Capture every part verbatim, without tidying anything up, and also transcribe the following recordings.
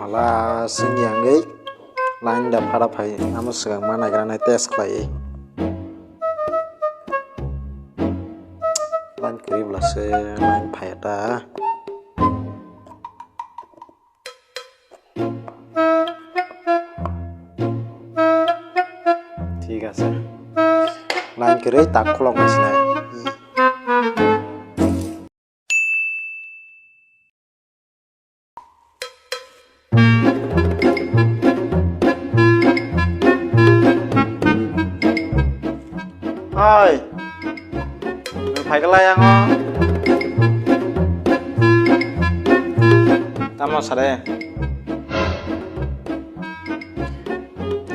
Last wngya wngwi line da phara phai, amo swkang ma naigra nai test khlaiwi. Line kwrwi bwlase line phaiya ta. Thik ase. Line kwrwi tak khulok nai sinai. Oi. Nwng phai glai ango. Tamo sare.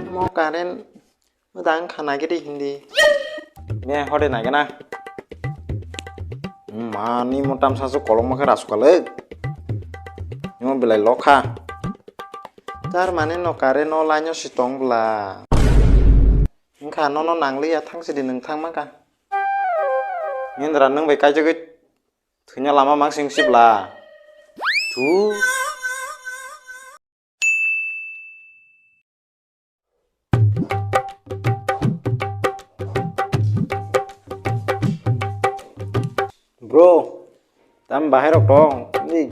Mo current Mwdang kha nagiri hindi. Ne hode nagena. Mani mo tamsa su kolok ma khe rasu kale. Nimo belai lokha. Tar mane no kare no lainyo si tong bla. Wngkha nono nangliya thang sidi nwng thang mangkha. Nindra nwng bai kaijagwi thwina lama mangsing sibla. Thu. Bro, tam bahai rok tong, ni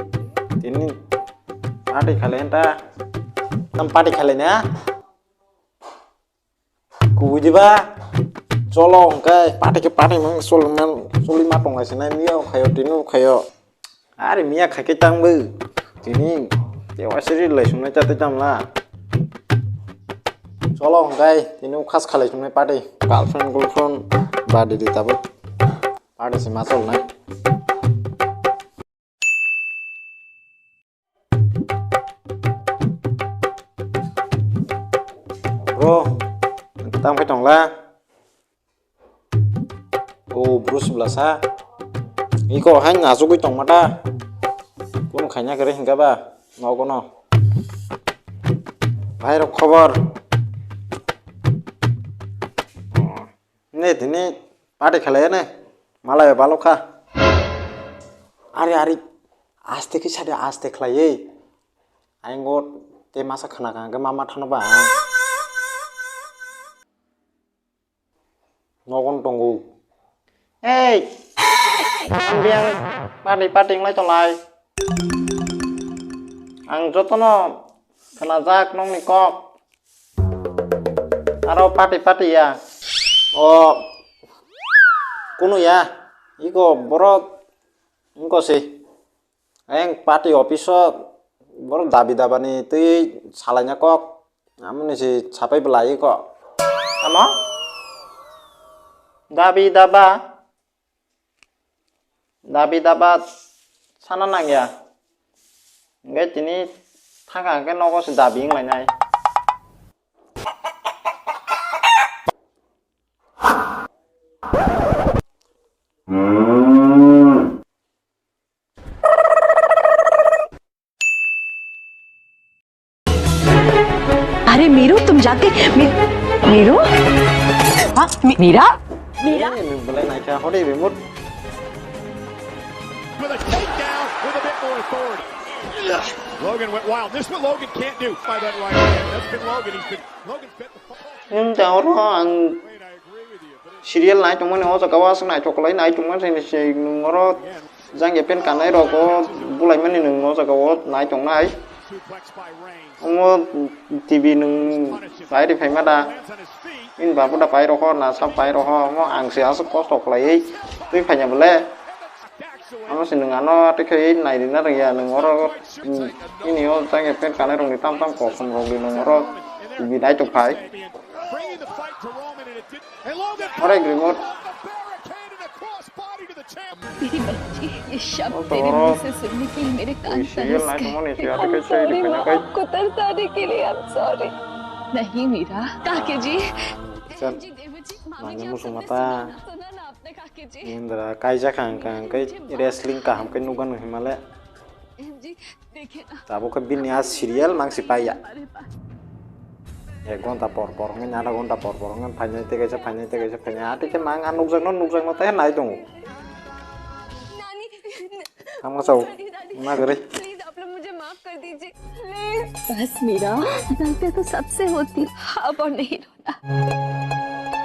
tini party khalai ta, tam party khalai na, kubui diba, cholo hwnkhe party khe party mang choli ma tong lai sinai miya khayo tini khayo. Are miya khaikhe tangbo. Tini tewasiri lai sumnai chatwi tamla. Cholo hwnkhe tini ukhas khalai sumnai party. Girlfriend girlfriend badi di tabuk. Party se ma cholnai. Bro, tang phai tongla. O Bruce blasa. Iko hai nasugwi tongma ta. Kunu khaina kwrwi hinkha ba nogo no. Bhai rok khobor. Ne tini party khalai ne. Malai balokha. Ari ari. Aste khe sade aste khlaiwi. Aingo te masa khana kha hwnkhe mama thano ba. Nogon tongo. Hey! Ang biyang pati pati wnglai tonglai. Ang jotono khnajak nokni kok. Aro pati pati ya. O kunu ya. Iko borok wngko se. Ayang party office o borok dabi dabani twi salaina kok. Amoni se sapai bwlai kok. Tamo? Dabi daba. Dabi daba sana nangya. Hingke tini thangka hingke nogo se dabi wnglainai. अरे मीरू, तुम जाके मी-, मीरू? हाँ, मी-, मीरा? Meera? Belai naikha hode bemut. With a takedown with a bit more authority. Logan went wild. This is what Logan can't do by that right hand. That's been Logan. He's been, Logan's been the Nwng ta oro ang serial nai tongmani o jaga o aswk naithok kwlai nai tongmani se nwng oro jang ya pen kanai rok o bulaimani nwng o jaga o nai tongnai. Omo T V nwng pai ri phaima da. Bini babu da pai rokho na sa pai rokho omo ang se aswk kosto khlaiwi twi phaina bole. Ano se nwng ano tei khe nai rina rwngya nwng oro, mm, ini o jang ya pen kanai rokni tam tam kosom rokni nwng oro T V nai tong phai. Ore remote. मेरी बच्ची, ये शब्द तेरे मुंह से सुनने के लिए मेरे कान तरस गए। I'm sorry, वो आपको तरसाने के लिए I'm sorry। नहीं मीरा। काकी जी, जी, देवर जी, मामी जी, आप सबने सुना ना, सुना ना आपने काकी जी? Indra kaijak hang kang kai wrestling kaham kai nugan himale. Tabuk khe bini a serial mangsi paiya. Ek ghonta por por wngwi, adha ghonta por por wngwi phainai, tei kaisa phainai, tei kaisa phainai. A tei khe mang a nukjakno, nukjakno tei nai tongo. Thangma chao, nagri. बस मीरा, गलतियां तो सबसे होती है। अब और नहीं रोना।